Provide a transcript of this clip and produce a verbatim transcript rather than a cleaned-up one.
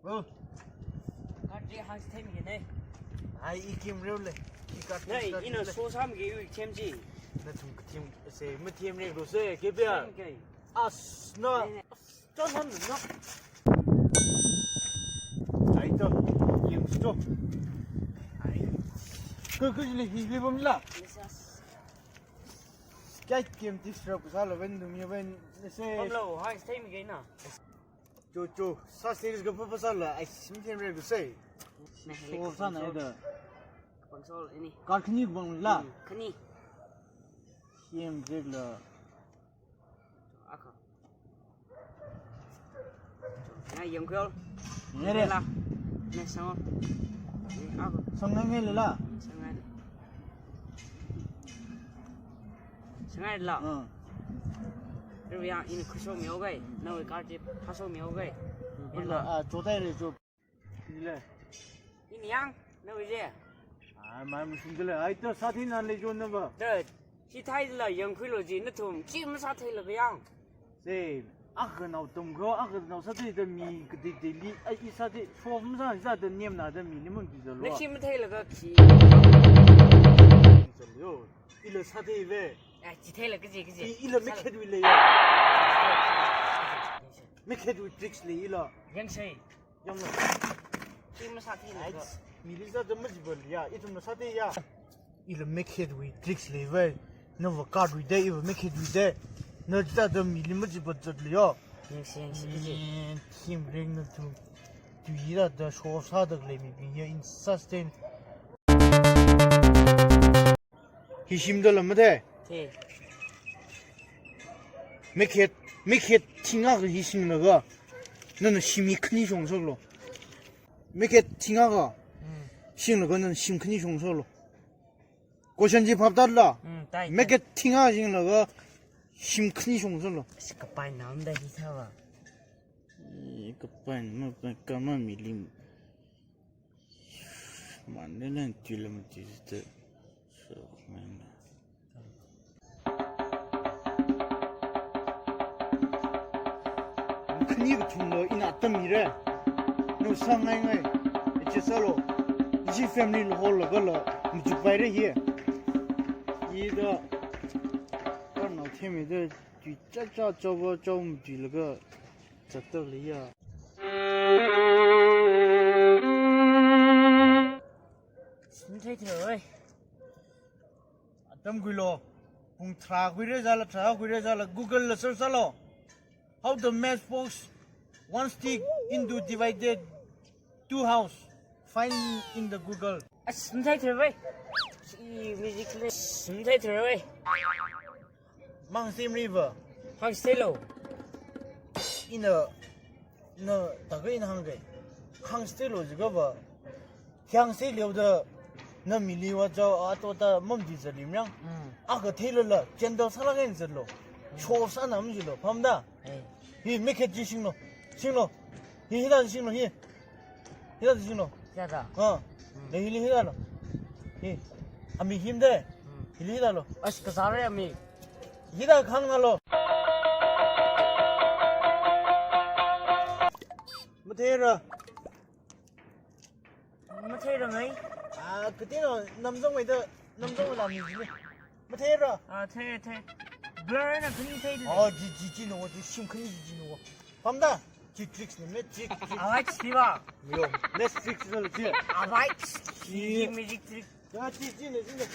Oh. Card chi hāngthei mi ne. Ai, i kim reu le. I card nei, ina so sam ki u kim chi. Nathum ka team se, ma team reu lo se, ke bia. As na. As, to nan na. Ai to, game to. Ai. Ko ko le hi le bam la. Yes, yes. Kya game disrupt sāla ven dum ye ven se. Bam lo, hāngthei mi ke na. Cho, cho, sa series ka papa sāla, ai sim team reu lo se. So sa na da. Console ini. Card khani bang la. Hmm, khani. Team reu la. Ako. Ngai yangkhuilu. Ngere. La. Ne sango. Ne ako. Sangngai ngele la. Sangngai. Sangngai la. Hmm. Rui yang ini khuisho mi ogai. Nawui card chi phāsho mi ogai. Ila. Ah, chotai re cho. Ile. Ini yang, nawui je. Ah, mai mushung dele. Ai to sāthei nan le jon na ba. Da, hithāi la yangkhuilu ji nathum. Chi masāthei la yang. Se, akha nao tum ko, akha nao sāthei da mi kadi de li. Ai, i sāthei, shom sa sa da nem na da mi ni mun bi da lo. Na chi mathei la ka chi. Yo, ila sāthei ve. Ai, chi thei la ka ji, ka ji. I, ila mi khet wi le ya. Mi khet wi tricks le ila. Yang sei. Yanglo. Chi masāthei la ka. Ai, mi li za da ma ji ba li ya. Ithum masāthei ya. Ila mi khet wi tricks le ve. Na va card wi de, i va mi khet wi de. Na za da mi li ma ji ba zat le yo. Yang sei, yang sei, ka ji. Eh, team reu na tu. Tu i ra da show sā da le mi bi ya in sustain. Hi shim da la ma de. Te. Mi khet, mi khet thinga ka hi shim la ga. Nana shim hi khani shong sālo. Mi khet thinga ka. Hmm. Shim la ga nana shim khani shong sālo. Question chi phap tat la. Hmm, tai, mi tai. Khet thinga shim la ga shim khani shong sālo. Shi kapai nam da hi sa ba. Eh, kapai nam, kapai kama mi lim. Man le lan tu la ma tu te. So, man. Khani kathum lo ina tam mi re. No sāngai ngai. Ichi sālo. Ichi family lo hol lo ga lo. Mi chu pai re ye. I da. Kar no themi de. Tu cha cha cha ba cha mi tu la ga. Zatdakli ya. Sim thei thei oi. Atam khuilo. Pung tharā khuire zala, tharā khuire zala, Google la search sālo. How the matchbox one stick into divided two house. Find in the Google. As, sim thei thei oi. Si music le. Sim thei thei oi. Mang sim river. Hang stay low. Ina, na, taga ina hang kai. Hang stay low jiga ba. Hang stay low da. Na mi li wa zao, a to ta mam di zalim yang. Mm. Akha thei la la, candle sāla kai zatlo. Mm. Show sāna mam jilo, pham da. Hey. Hi, mi khet chi shinglo. Shinglo. Hi, hi da shinglo, hi. Hi da shinglo. Hi da. Ha. Hmm. Le hi, hi da lo. Hi. Ami him de. Hmm. Hi, hi da lo. As kasare ami. Hi da khang na lo. Mathei ra. Mathei ra ngai. Ah, katino namzong mai da, namzong mai la mi jini. Mathei ra. Ah, thei, thei. Blur na khani thei de. Oh, ji, ji, ji no, ji shim khani ji, ji no. Pham da. Ji tricks ni, me trick, trick. Alright, Shiva. Yo, next trick na lo ji. Alright. Ji. Ji music trick. Ya, ji, ji ne, ji ne.